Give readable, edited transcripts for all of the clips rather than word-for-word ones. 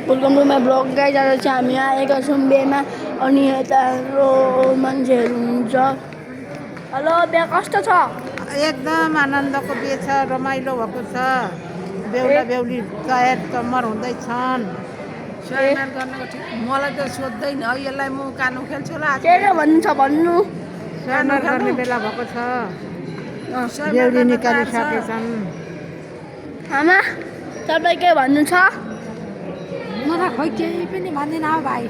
Welcome to my blog guys. आज चाहिँ हामी आएका छौँ बिहेमा अनि यता हाम्रो मान्छेहरू हुनुहुन्छ। हेलो, बिहा कस्तो छ? एकदम आनन्दको बिहे छ, रमाइलो भएको छ। बेहुला बेहुली तयार तम्मर हुँदैछन्। स्याहार गर्नको ठिक मलाई त सोध्दैन है, यसलाई म कानु खेल्छु होला। के भन्नु छ भन्नु। स्याहार गर्ने बेला भएको छ। बेहुली निकालिसकेछन्। आमा, तपाईँ के भन्नु छ? म त खोइ केही पनि भन्दिनँ हौ भाइ।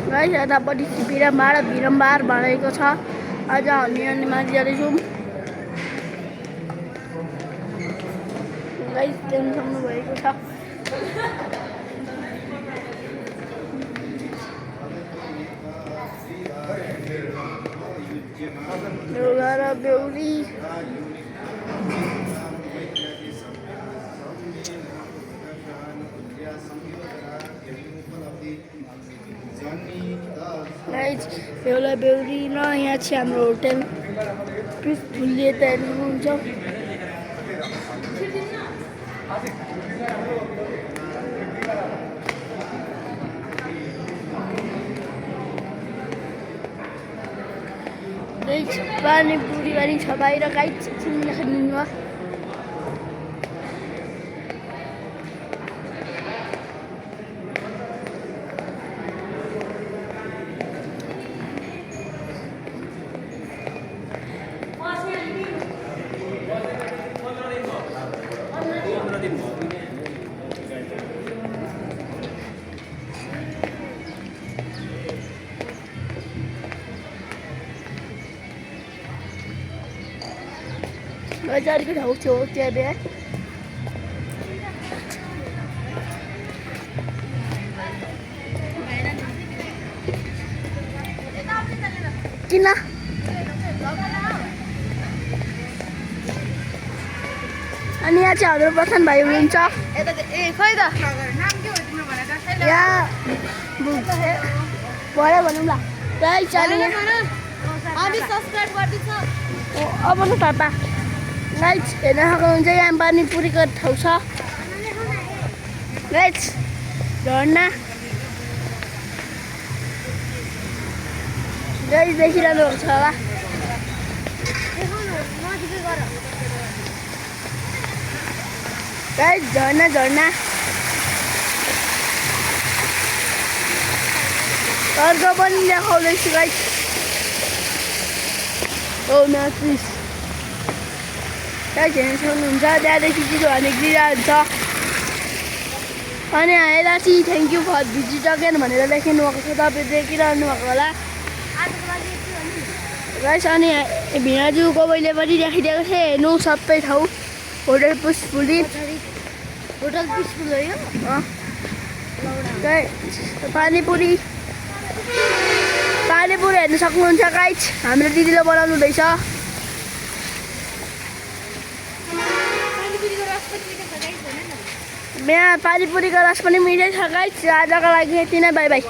गाइस यतापट्टि भिरम्बार भनेको छ। आज हामी अनि माथि जाँदैछौँ। गाइस देख्न सक्नुभएको छ। बेहुला र बेहुली गाइस, बेहुला बेहुली र यहाँ चाहिँ हाम्रो होटेल पिसफुल्ली यता हेर्नुहुन्छ। पानीपुरी पनि छ बाहिर। गाइस चिनी खानुहुन्छ। अलिकति छेउ त्यहाँ बिहा किन अनि यहाँ चाहिँ हाम्रो प्रधान भाइ हुनुहुन्छ। खै त नाम के हो तिम्रो भनेर यहाँ भरे भनौँ ल। गाइस अनि सब्स्क्राइब गर्दिछ। अब न पापा। गाइस हेर्न सक्नुहुन्छ यहाँ पानीपुरीको ठाउँ छ। गाइस झर्ना गाइस देखिरहनु भएको छ होला। गाइस झर्ना अर्को पनि देखाउँदैछु। गाइस ओ म्याट्रिस गाइस हेर्न सक्नुहुन्छ। त्यहाँदेखि चिसो हाने गिरिरहन्छ। अनि हाइलाची thank you for visit again भनेर लेखिनु भएको छ। तपाईँ देखिरहनु भएको होला। गाइस अनि भिनाजु कबैले पनि राखिदिएको थिएँ। हेर्नु सबै ठाउँ होटल पिसफुल्ली। होटल पिसफुल हो यो। पानीपुरी हेर्नु सक्नुहुन्छ। गाइस हाम्रो दिदीले बनाउनु हुँदैछ। यहाँ पानीपुरीको रस पनि मिठै छ। गाइस आजको लागि यति नै, बाई बाई।